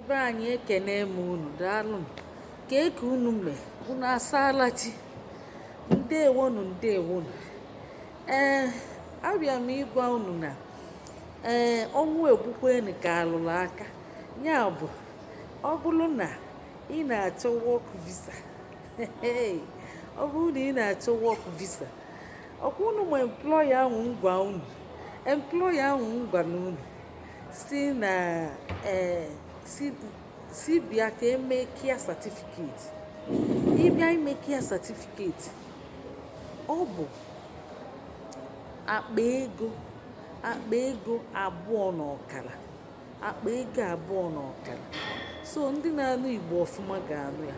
Be anyị, ekene m unu. Daalụ. Kee ka unu mee? Unu asaala chi? Ndewonu, ndewonu. Ee, abịa m ịgwa unu na ee, ọnwụ egbukwenu ka alụrụ aka. Ya bụ, ọ bụrụ na ị na-achọ work visa, ọ bụrụ na ị na-achọ work visa, ọkwa unu ma employer ahụ ngwa unu, employer ahụ ngwa na unu si na ee si bịa ka emee care certificate. Ịbịa ime care certificate, ọ bụ akpa ego 2.5, akpa ego 2.5. So ndị na-anụ Igbo ọfụma ga-anụ ya.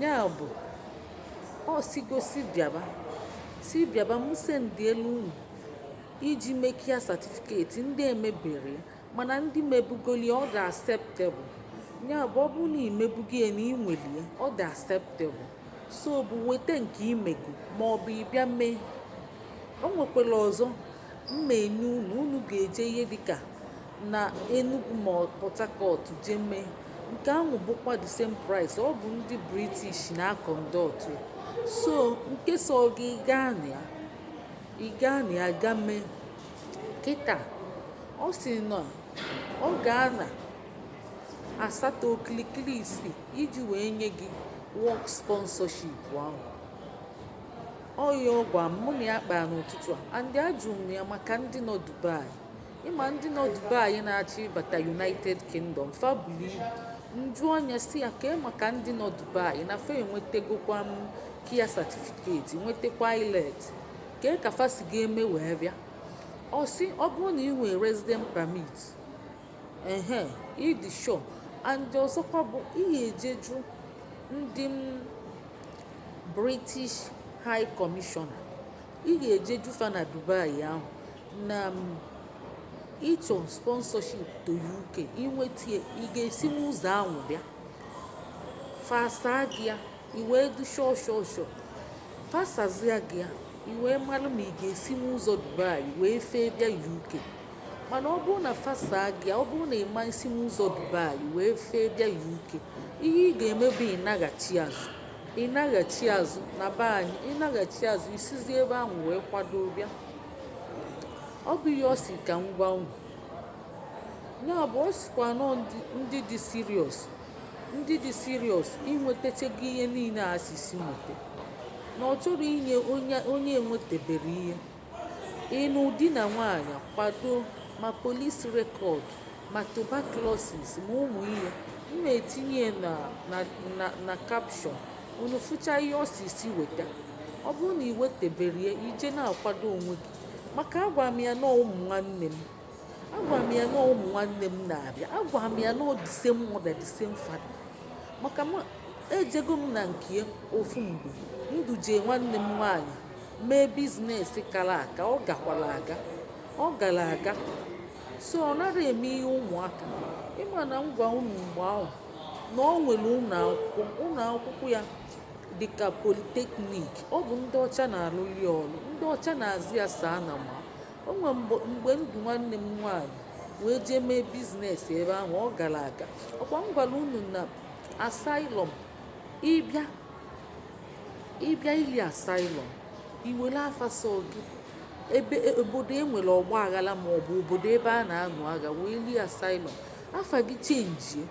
Ya bụ, ọ sigosi bịaba, si bịaba, m sendielu unu iji mee care certificate. Ndị emebere ya, mana ndị mebugoli, ọ dị acceptable. Ya bụ, ọ bụrụ na imebugo ya na ị nwere ya, ọ dị acceptable. So bụ weta nke imego, ma ọ bụ ịbịa mee. O nwekwara ọzọ mma enye unu. Unu ga-eje ihe dịka na Enugu ma ọ Port Harcourt jee mee. Nke ahụ bụkwa the same price. Ọ bụ ndị British na conduct. So nke so gị gaa na ya, ị gaa na ya ga mee. Kịta ọ sị na ọ ga-ana 8 okilikili 6 iji wee nye gị work sponsorship ahụ. Ọ ya ọ gwa m, mụ na ya kpara n'ụtụtụ a, and ajụrụ m ya maka ndị nọ Dubai. Ịma ndị nọ Dubai na-achọ ịbata United Kingdom, fa buru ibu. Njụ ọnya si ya kee maka ndị nọ Dubai na fa enwetegokwa m care certificate, nwetakwa IELTS, kee ka fa si ga-eme wee bịa. Ọ sị ọ bụrụ na ị nwere resident permit, ehe, ịdị sure. And ọzọkwa bụ ị ga-eje jụ ndị British High Commissioner. Ị ga-eje jụfa na Dubai ahụ na ịchọ sponsorship to UK. Inwetie, ị ga-esi n'ụzọ ahụ bịa. Fasa gị ya, i wee dị sure, sure, sure. Fasazia gị ya, i wee malụ ma ị ga-esi n'ụzọ Dubai wee fee bịa UK. Mana ọ bụrụ na fasa gị, ọ bụrụ na ị ma isi n'ụzọ Dubai wee fee bịa UK, ihe ị ga-eme bụ ịnaghachi azụ, ịnaghachi azụ na be anyị, ịnaghachi azụ, isizi ebe ahụ wee kwado bịa. Ọ bụ ihe ọ si ka m gwa unu. Ya bụ, ọ sikwa nọ ndị dị serious, ndị dị serious inwetachego ihe niile a asịsị nweta, na ọ chọrọ inye onye enwetebere ihe. Ịnụ di na nwaanyị, kwado ma police record, ma tuberculosis, ma ụmụ ihe m na-etinye na caption. Unu fụcha ihe ọsịsị weta. Ọ bụrụ na ị wetebere ya, ije na-akwado onwe gị, maka agwa m ya na ụmụ nwanne m, agwa m ya na ụmụ nwanne m na-abịa, agwa m ya na the same mother, the same father, maka m ejego m na nke ofu mgbe ndụ jee nwanne m nwaanyị mee business kara aka. Ọ gakwara aga, ọ gara aga. So ọ nara eme ihe ụmụaka. Ịma na m gwa unu mgbe ahụ na ọ nwere ụlọ akwụkwọ, ụlọ akwụkwọ ya dịka polytechnic. Ọ bụ ndị ọcha na-arụli ya ọrụ, ndị ọcha na-azụ ya saa na ma o nwere mgbe ndụ nwanne m nwaanyị wee jee mee business ebe ahụ. Ọ gara aga. Ọkwa m gwara unu na asylum, ịbịa ili asylum, iwere afa sọ gị ebe obodo e nwere ọgba aghara ma ọ bụ obodo ebe a na-anụ agha wee lie asylum, afa gị chenjie,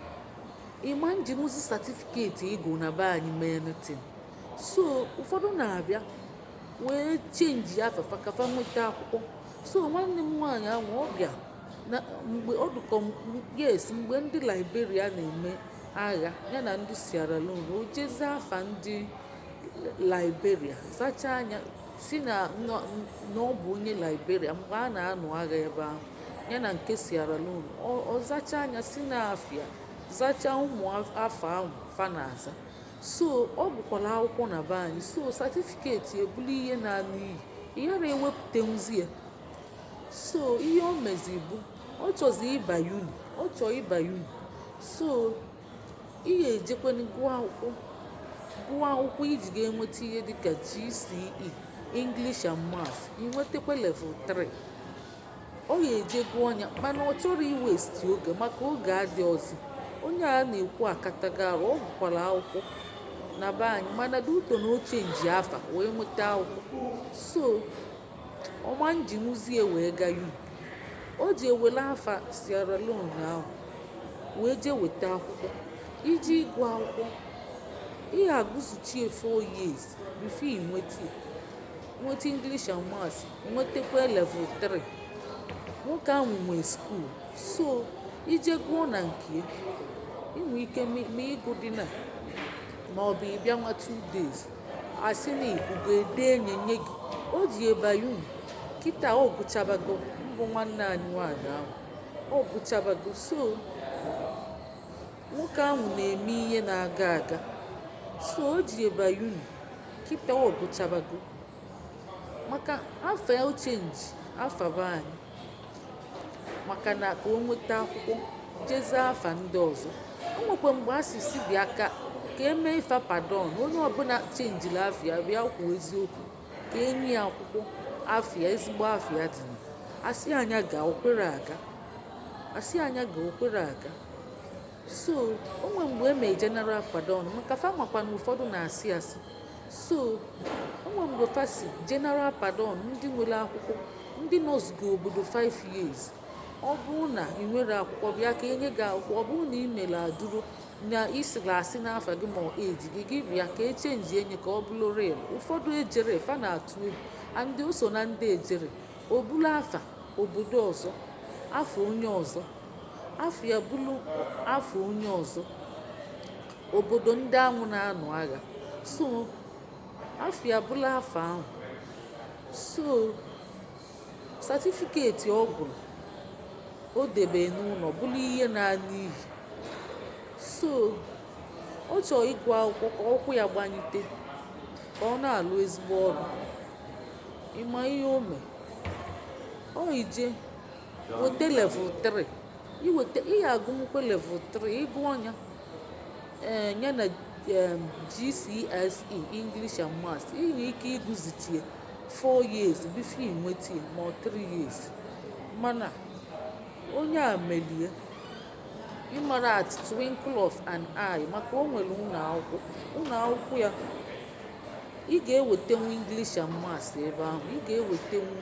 ịma njinwuzi certificate ịgụ na be anyị mee anything. So ụfọdụ na-abịa wee change afafa ka fa nweta akwụkwọ. So nwanne m nwaanyị ahụ, ọ bịa na mgbe ọ dụkọ, yes, mgbe ndị Liberia na-eme agha ya na ndị Sierra Leone, o jezie afa ndị Liberia zachaa anya, si na ọ bụ onye Liberia mgbe a na-anụ agha ebe ahụ ya na nke Sierra Leone. Ọ zachaa anya, si na afịa zachaa ụmụ afọ ahụ fa na-aza. So ọ gụkwara akwụkwọ na be anyị. So certificate ebulu ihe na-anụ iyi, ịghara ewepụtanwuzi ya. So ihe o mezi bụ ọ chọzi ịba uni, ọ chọọ ịba uni. So ị ga-ejekwana gụọ akwụkwọ, gụọ akwụkwọ iji ga-enweta ihe dịka GCE English and Maths, ị nwetakwa level 3. Ọ ga-eje gụọ ya, mana ọ chọrọ iwaste oge, maka oge adị ọzọ. Onye a na-ekwu akatago arụ, ọ gụkwara akwụkwọ na be anyị, mana due to na o change afa wee nweta akwụkwọ, so ọma njinwuzie wee gaa uni. O ji ewere afa Sierra Leone ahụ wee jee weta akwụkwọ iji ịgụ akwụkwọ. Ị ga-agụzuchie 4 years before ị nweta ya. Nweta English and Maths, nwetakwa level 3. Nwoke ahụ nwee school, so ije gụọ na nke ya, inwe ike ma ịgụ dị na ma ọ bụ ịbịa nwa 2 days, asị na ikuku ede enye nye gị. O ji eba uni kịta, ọ gụchabago. Mbụ nwanne anyị nwaanyị ahụ, ọ gụchabago. So nwoke ahụ na-eme ihe na-aga aga, so o ji eba uni kịta, ọ gụchabago, maka afa o change afa be anyị maka na ka o nweta akwụkwọ jezie afa ndị ọzọ. O nwekwa mgbe a sị si bịa ka emee ife pardon, onye ọbụla changeri afịa bịa kwuo eziokwu ka enye ya akwụkwọ afịa, ezigbo afịa dị na asị anya ga okwere aga, asị anya ga okwere aga. So o nwere mgbe emee general pardon, maka fa makwa na ụfọdụ na-asị asị. So o nwere mgbe fa si general pardon, ndị nwere akwụkwọ, ndị nọzugo obodo 5 years, ọ bụrụ na ị nwere akwụkwọ, bịa ka enye gị akwụkwọ. Ọ bụrụ na ị mere adụro na isiri asị n'afa gị ma eji gị, gị bịa ka echange enye ka ọ bụrụ real. Ụfọdụ ejere, fa na-atụ egwu, and o so na ndị ejere. O bulu afa obodo ọzọ, afa onye ọzọ, afọ ya bụrụ afọ onye ọzọ, obodo ndị anwụ na-anụ agha, so afọ ya bụrụ afọ ahụ. So certificate ọ gụrụ o debe n'ụlọ bụrụ ihe na-ana iyi. So ọ chọrọ ịgụ akwụkwọ ka ọkwụ ya gbanyite, ka ọ na-alụ ezigbo ọrụ. Ịma ihe o mee? Ọ ije weta level 3, iweta ị ga-agụnwukwe level 3, ịgụ ọnya ee ya na GCSE English and Maths, ị nwere ike ịgụzitie 4 years before ị nweta ya, ma ọ 3 years. Mana onye a melie ịmara at twinkle of an eye, maka o nwere ụlọ akwụkwọ. Ụlọ akwụkwọ ya, ị ga-ewetenwu English and Maths ebe ahụ, ị ga-ewetenwu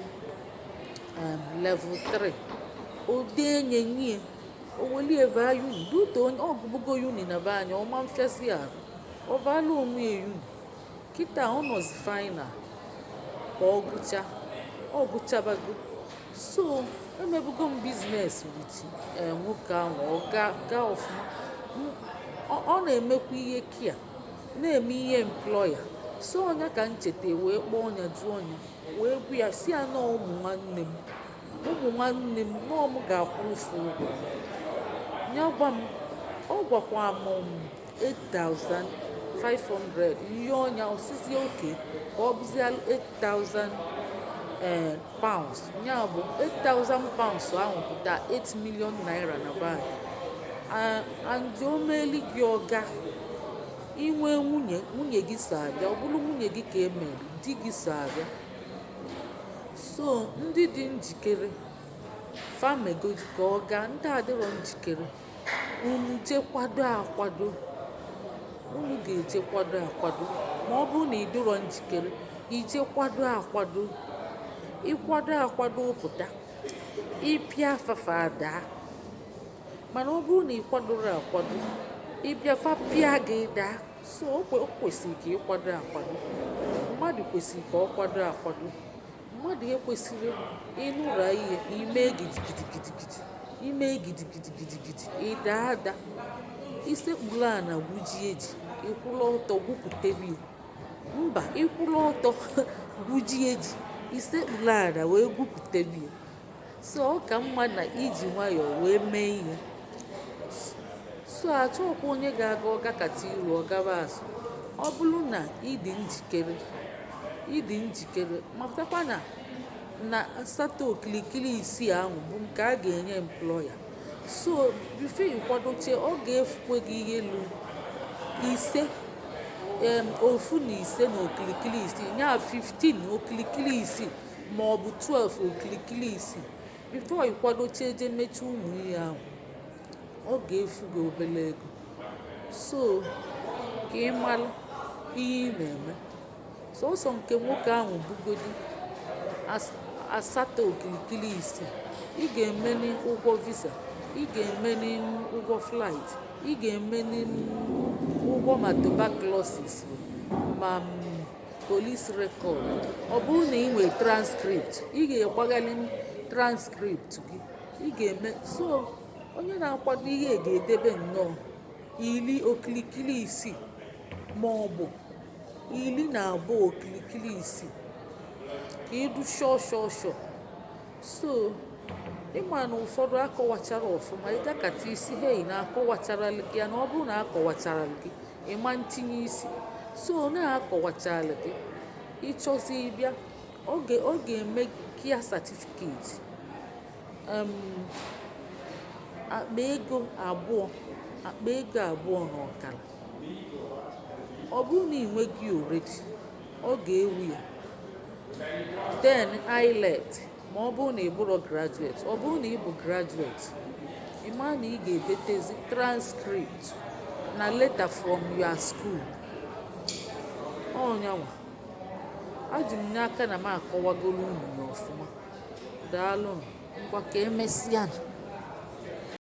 level 3. Odenye nye o welie baa uni duto. Onye ọgụbụgo uni na be anyị, ọma mfịasị arụ, ọ baala onwe ya uni. Kịta ọ nọzi final ka ọ gụcha, ọ gụchabago. So emebugo m business with nwoke ahụ, ọ gaa gaa ọfụma. Ọ na-emekwa ihe kia na-eme ihe employer. So ọnya ka m cheta wee kpọọ ọnya, jụọ ọnya, wee gwa ya si ya na ụmụ nwanne m, ụmụ nwanne m nọọ, m ga-akwụ ụfụ ụgwọ ya. Gwa m, ọ gwakwa m 8500 ihe ọnya osisi oke ka ọ bụzie 8000 pounds. Ya bụ 8000 pounds ahụ pụta 8 million naira na be anyị. And o meeli gị ọga inwe nwunye, nwunye gị so abịa, ọ bụrụ nwunye gị ka emere, di gị so abịa. So ndị dị njikere famegodi ka ọ gaa, ndị adịrọ njikere, unu jee kwado akwado, unu ga-eje kwado akwado. Ma ọ bụrụ na ị dịrọ njikere, ije kwado akwado, ịkwado akwado pụta ịpịa afafa daa. Mana ọ bụrụ na ị kwadoro akwado, ịbịa fa pịa gị daa. So o kwesịrị ka ịkwado akwado. Mmadụ kwesịrị ka ọ kwado akwado. Mmadụ ekwesịrị ịnụra ihe ime gidigidigidigidi, ime gidigidigidigidi, ịda ada, isekpuru ana gwujie ji, ịkwụrụ ọtọ gwupụtebe ya. Mba, ịkwụrụ ọtọ gwujie ji, isekpuru ana wee gwupụtebe ya. So ọ ka mma na iji nwayọọ wee mee ihe. So achọghịkwa onye ga-aga ọgakata iru ọ gaba azụ. Ọ bụrụ na ịdị njikere, ịdị njikere, matakwa na asatọ okilikili isii ahụ bụ nke a ga-enye employer. So before ịkwadoche, ọ ga-efukwe gị ihe elu ise, ofu na ise na okilikili isii, ya 15 okilikili isii ma ọ bụ 12 okilikili isii, before ịkwadoche je mechaa ụmụ ihe ahụ. Ọ ga-efu gị obele ego. So ka ị malụ ihe ị na-eme, sọsọ nke nwoke ahụ bugodi 8.6. Ị ga-emeni ụgwọ visa, ị ga-emeni ụgwọ flight, ị ga-emeni ụgwọ ma tuberculosis ma police record. Ọ bụrụ na ị nwee transcript, ị ga-agbaghalị transcript gị. Ị ga-eme so onye na-akwado ihe ga-edebe nnọọ 10.6 ma ọ bụ 12.6 ka ịdụ sure sure sure. So ịma na ụfọdụ akọwachara ọfụma, ịgakata isi hei na akọwachara gị ya, na ọ bụrụ na akọwachara gị, ịma ntinye isi. So na-akọwachala gị, ịchọzi ịbịa, ọ ga-eme care certificate, akpa ego 2, akpa ego 2.5. Ọ bụrụ na ị nweghị already, ọ ga-ewu ya. Then IELTS, ma ọ bụrụ na ị bụrụ graduate. Ọ bụrụ na ị bụ graduate, ị ma na ị ga-edetezi transcript na letter from your school. Ọnyanwa ajụ m n'aka na m akọwagoro unu ya ọfụma. Daalụ. Ngwa, ka emesịa.